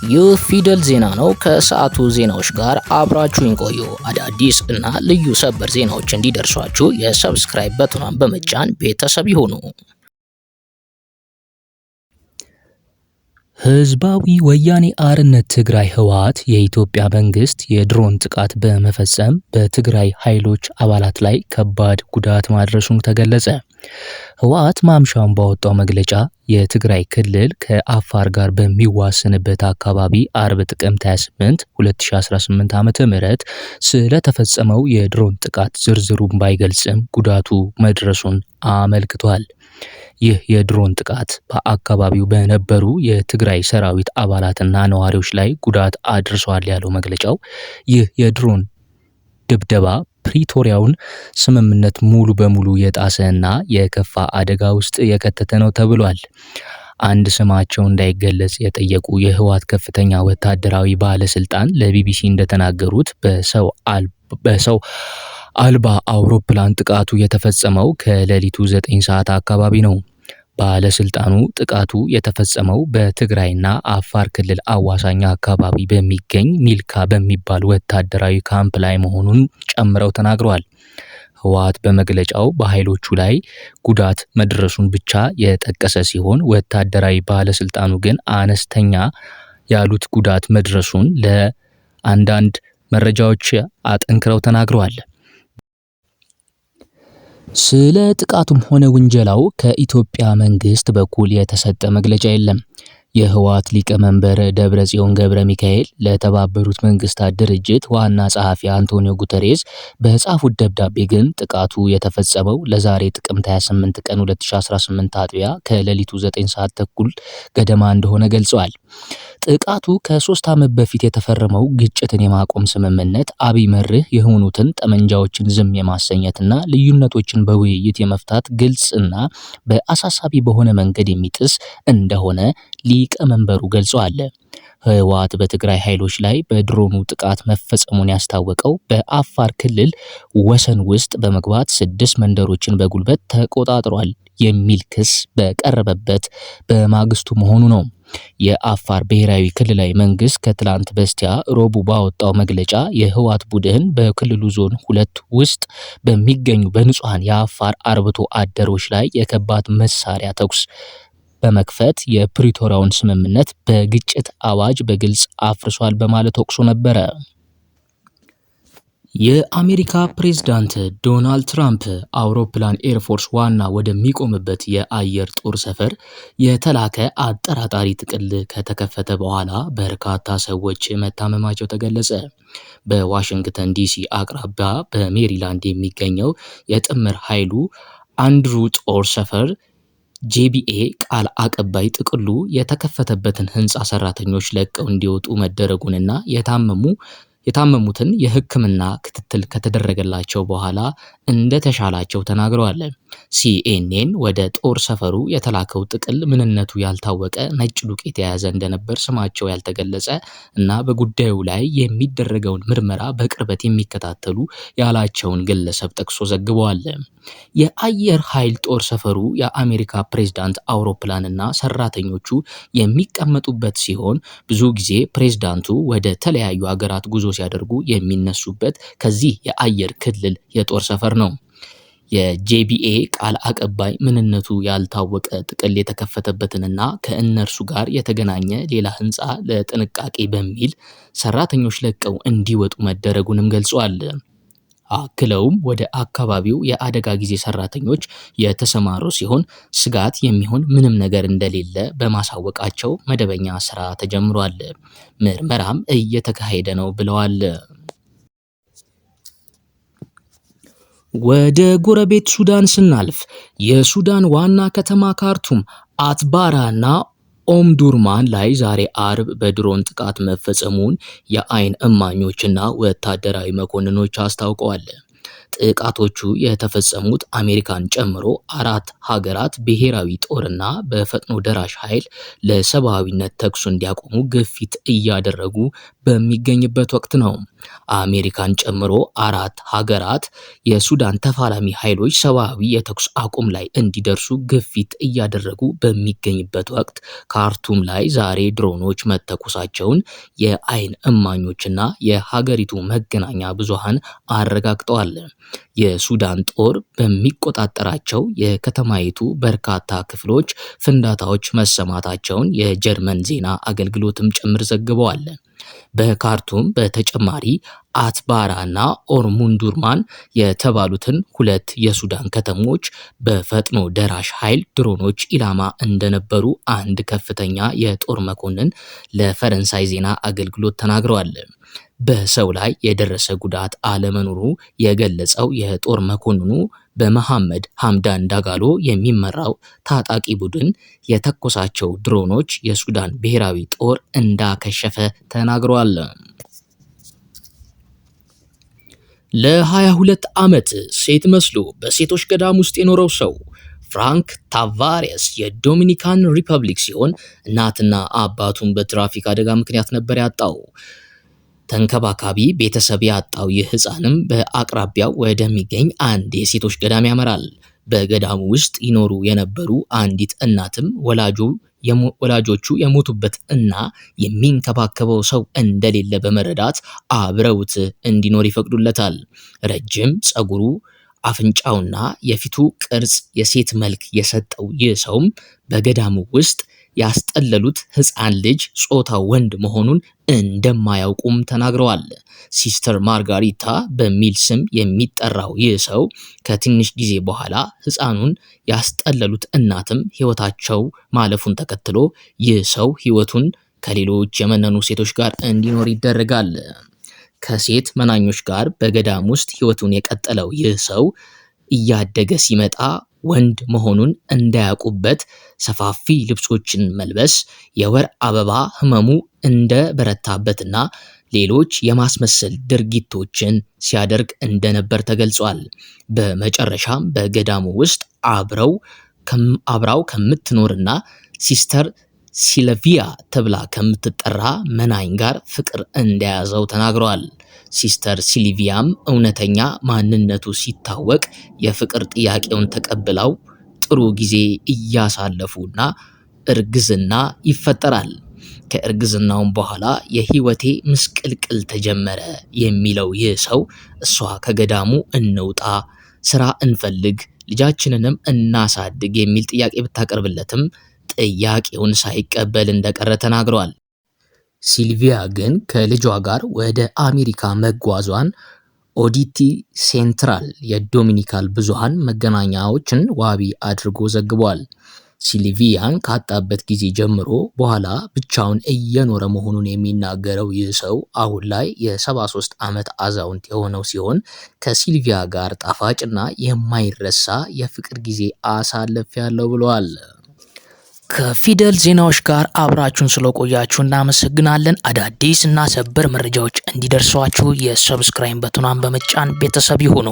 ይህ ፊደል ዜና ነው። ከሰዓቱ ዜናዎች ጋር አብራችሁን ቆዩ። አዳዲስ እና ልዩ ሰበር ዜናዎች እንዲደርሷችሁ የ subscribe button ኗን በመጫን ቤተሰብ ይሁኑ። ህዝባዊ ወያኔ አርነት ትግራይ ህወሓት የኢትዮጵያ መንግስት የድሮን ጥቃት በመፈጸም በትግራይ ኃይሎች አባላት ላይ ከባድ ጉዳት ማድረሱን ተገለጸ። ህወሓት ማምሻውን ባወጣው መግለጫ የትግራይ ክልል ከአፋር ጋር በሚዋሰንበት አካባቢ አርብ ጥቅምት 28 2018 ዓ.ም ስለተፈጸመው የድሮን ጥቃት ዝርዝሩን ባይገልጽም ጉዳቱ መድረሱን አመልክቷል። ይህ የድሮን ጥቃት በአካባቢው በነበሩ የትግራይ ሰራዊት አባላትና ነዋሪዎች ላይ ጉዳት አድርሷል ያለው መግለጫው ይህ የድሮን ድብደባ ፕሪቶሪያውን ስምምነት ሙሉ በሙሉ የጣሰ እና የከፋ አደጋ ውስጥ የከተተ ነው ተብሏል። አንድ ስማቸው እንዳይገለጽ የጠየቁ የህወሓት ከፍተኛ ወታደራዊ ባለስልጣን ለቢቢሲ እንደተናገሩት በሰው አልባ አውሮፕላን ጥቃቱ የተፈጸመው ከሌሊቱ 9 ሰዓት አካባቢ ነው። ባለስልጣኑ ጥቃቱ የተፈጸመው በትግራይና አፋር ክልል አዋሳኝ አካባቢ በሚገኝ ሚልካ በሚባል ወታደራዊ ካምፕ ላይ መሆኑን ጨምረው ተናግረዋል። ህወሓት በመግለጫው በኃይሎቹ ላይ ጉዳት መድረሱን ብቻ የጠቀሰ ሲሆን ወታደራዊ ባለስልጣኑ ግን አነስተኛ ያሉት ጉዳት መድረሱን ለአንዳንድ መረጃዎች አጠንክረው ተናግረዋል። ስለ ጥቃቱም ሆነ ውንጀላው ከኢትዮጵያ መንግስት በኩል የተሰጠ መግለጫ የለም። የህወሓት ሊቀመንበር ደብረጽዮን ገብረ ሚካኤል ለተባበሩት መንግስታት ድርጅት ዋና ጸሐፊ አንቶኒዮ ጉተሬዝ በጻፉት ደብዳቤ ግን ጥቃቱ የተፈጸመው ለዛሬ ጥቅምት 28 ቀን 2018 አጥቢያ ከሌሊቱ 9 ሰዓት ተኩል ገደማ እንደሆነ ገልጸዋል። ጥቃቱ ከ3 ዓመት በፊት የተፈረመው ግጭትን የማቆም ስምምነት አብይ መርህ የሆኑትን ጠመንጃዎችን ዝም የማሰኘትና ልዩነቶችን በውይይት የመፍታት ግልጽና በአሳሳቢ በሆነ መንገድ የሚጥስ እንደሆነ ሊቀመንበሩ ገልጸዋል። ህወሓት በትግራይ ኃይሎች ላይ በድሮኑ ጥቃት መፈጸሙን ያስታወቀው በአፋር ክልል ወሰን ውስጥ በመግባት 6 መንደሮችን በጉልበት ተቆጣጥሯል የሚል ክስ በቀረበበት በማግስቱ መሆኑ ነው። የአፋር ብሔራዊ ክልላዊ መንግስት ከትላንት በስቲያ ሮቡ ባወጣው መግለጫ የህወሓት ቡድን በክልሉ ዞን 2 ውስጥ በሚገኙ በንጹሃን የአፋር አርብቶ አደሮች ላይ የከባድ መሳሪያ ተኩስ በመክፈት የፕሪቶሪያውን ስምምነት በግጭት አዋጅ በግልጽ አፍርሷል በማለት ወቅሶ ነበረ። የአሜሪካ ፕሬዝዳንት ዶናልድ ትራምፕ አውሮፕላን ኤርፎርስ ዋና ወደሚቆምበት የአየር ጦር ሰፈር የተላከ አጠራጣሪ ጥቅል ከተከፈተ በኋላ በርካታ ሰዎች መታመማቸው ተገለጸ። በዋሽንግተን ዲሲ አቅራቢያ በሜሪላንድ የሚገኘው የጥምር ኃይሉ አንድሩ ጦር ሰፈር ጄቢኤ ቃል አቀባይ ጥቅሉ የተከፈተበትን ህንፃ ሰራተኞች ለቀው እንዲወጡ መደረጉንና የታመሙትን የሕክምና ክትትል ከተደረገላቸው በኋላ እንደተሻላቸው ተናግረዋል። ሲኤንኤን ወደ ጦር ሰፈሩ የተላከው ጥቅል ምንነቱ ያልታወቀ ነጭ ዱቄት የያዘ እንደነበር ስማቸው ያልተገለጸ እና በጉዳዩ ላይ የሚደረገውን ምርመራ በቅርበት የሚከታተሉ ያላቸውን ግለሰብ ጠቅሶ ዘግበዋል። የአየር ኃይል ጦር ሰፈሩ የአሜሪካ ፕሬዝዳንት አውሮፕላንና ሰራተኞቹ የሚቀመጡበት ሲሆን ብዙ ጊዜ ፕሬዝዳንቱ ወደ ተለያዩ ሀገራት ጉዞ ሲያደርጉ የሚነሱበት ከዚህ የአየር ክልል የጦር ሰፈር ነው። የጄቢኤ ቃል አቀባይ ምንነቱ ያልታወቀ ጥቅል የተከፈተበትንና ከእነርሱ ጋር የተገናኘ ሌላ ህንፃ ለጥንቃቄ በሚል ሰራተኞች ለቀው እንዲወጡ መደረጉንም ገልጿል። አክለውም ወደ አካባቢው የአደጋ ጊዜ ሰራተኞች የተሰማሩ ሲሆን ስጋት የሚሆን ምንም ነገር እንደሌለ በማሳወቃቸው መደበኛ ስራ ተጀምሯል። ምርመራም እየተካሄደ ነው ብለዋል። ወደ ጎረቤት ሱዳን ስናልፍ የሱዳን ዋና ከተማ ካርቱም አትባራና ኦምዱርማን ላይ ዛሬ አርብ በድሮን ጥቃት መፈጸሙን የአይን እማኞችና ወታደራዊ መኮንኖች አስታውቀዋል። ጥቃቶቹ የተፈጸሙት አሜሪካን ጨምሮ 4 ሀገራት ብሔራዊ ጦርና በፈጥኖ ደራሽ ኃይል ለሰብአዊነት ተኩስ እንዲያቆሙ ግፊት እያደረጉ በሚገኝበት ወቅት ነው። አሜሪካን ጨምሮ 4 ሀገራት የሱዳን ተፋላሚ ኃይሎች ሰብአዊ የተኩስ አቁም ላይ እንዲደርሱ ግፊት እያደረጉ በሚገኝበት ወቅት ካርቱም ላይ ዛሬ ድሮኖች መተኮሳቸውን የአይን እማኞችና የሀገሪቱ መገናኛ ብዙሃን አረጋግጠዋል። የሱዳን ጦር በሚቆጣጠራቸው የከተማይቱ በርካታ ክፍሎች ፍንዳታዎች መሰማታቸውን የጀርመን ዜና አገልግሎትም ጭምር ዘግበዋል። በካርቱም በተጨማሪ አትባራና ኦርሙንዱርማን የተባሉትን 2 የሱዳን ከተሞች በፈጥኖ ደራሽ ኃይል ድሮኖች ኢላማ እንደነበሩ አንድ ከፍተኛ የጦር መኮንን ለፈረንሳይ ዜና አገልግሎት ተናግረዋል። በሰው ላይ የደረሰ ጉዳት አለመኖሩ የገለጸው የጦር መኮንኑ በመሐመድ ሐምዳን ዳጋሎ የሚመራው ታጣቂ ቡድን የተኮሳቸው ድሮኖች የሱዳን ብሔራዊ ጦር እንዳከሸፈ ተናግሯል። ለ22 ዓመት ሴት መስሎ በሴቶች ገዳም ውስጥ የኖረው ሰው ፍራንክ ታቫሬስ የዶሚኒካን ሪፐብሊክ ሲሆን እናትና አባቱን በትራፊክ አደጋ ምክንያት ነበር ያጣው። ተንከባካቢ ቤተሰብ ያጣው ይህ ህፃንም በአቅራቢያው ወደሚገኝ አንድ የሴቶች ገዳም ያመራል። በገዳሙ ውስጥ ይኖሩ የነበሩ አንዲት እናትም ወላጆቹ የሞቱበት እና የሚንከባከበው ሰው እንደሌለ በመረዳት አብረውት እንዲኖር ይፈቅዱለታል። ረጅም ፀጉሩ፣ አፍንጫውና የፊቱ ቅርጽ የሴት መልክ የሰጠው ይህ ሰውም በገዳሙ ውስጥ ያስጠለሉት ህፃን ልጅ ጾታው ወንድ መሆኑን እንደማያውቁም ተናግረዋል። ሲስተር ማርጋሪታ በሚል ስም የሚጠራው ይህ ሰው ከትንሽ ጊዜ በኋላ ህፃኑን ያስጠለሉት እናትም ህይወታቸው ማለፉን ተከትሎ ይህ ሰው ህይወቱን ከሌሎች የመነኑ ሴቶች ጋር እንዲኖር ይደረጋል። ከሴት መናኞች ጋር በገዳም ውስጥ ህይወቱን የቀጠለው ይህ ሰው እያደገ ሲመጣ ወንድ መሆኑን እንዳያውቁበት ሰፋፊ ልብሶችን መልበስ፣ የወር አበባ ህመሙ እንደበረታበትና ሌሎች የማስመሰል ድርጊቶችን ሲያደርግ እንደነበር ተገልጿል። በመጨረሻም በገዳሙ ውስጥ አብራው ከምትኖርና ሲስተር ሲልቪያ ተብላ ከምትጠራ መናኝ ጋር ፍቅር እንደያዘው ተናግሯል። ሲስተር ሲልቪያም እውነተኛ ማንነቱ ሲታወቅ የፍቅር ጥያቄውን ተቀብለው ጥሩ ጊዜ እያሳለፉና እርግዝና ይፈጠራል። ከእርግዝናውም በኋላ የህይወቴ ምስቅልቅል ተጀመረ የሚለው ይህ ሰው እሷ ከገዳሙ እንውጣ፣ ስራ እንፈልግ፣ ልጃችንንም እናሳድግ የሚል ጥያቄ ብታቀርብለትም ጥያቄውን ሳይቀበል እንደቀረ ተናግሯል። ሲልቪያ ግን ከልጇ ጋር ወደ አሜሪካ መጓዟን ኦዲቲ ሴንትራል የዶሚኒካል ብዙሃን መገናኛዎችን ዋቢ አድርጎ ዘግቧል። ሲልቪያን ካጣበት ጊዜ ጀምሮ በኋላ ብቻውን እየኖረ መሆኑን የሚናገረው ይህ ሰው አሁን ላይ የ73 ዓመት አዛውንት የሆነው ሲሆን ከሲልቪያ ጋር ጣፋጭና የማይረሳ የፍቅር ጊዜ አሳልፌያለሁ ብሏል። ከፊደል ዜናዎች ጋር አብራችሁን ስለቆያችሁ እናመሰግናለን። አዳዲስ እና ሰበር መረጃዎች እንዲደርሷችሁ የ subscribe button ኗን በመጫን ቤተሰብ ይሁኑ።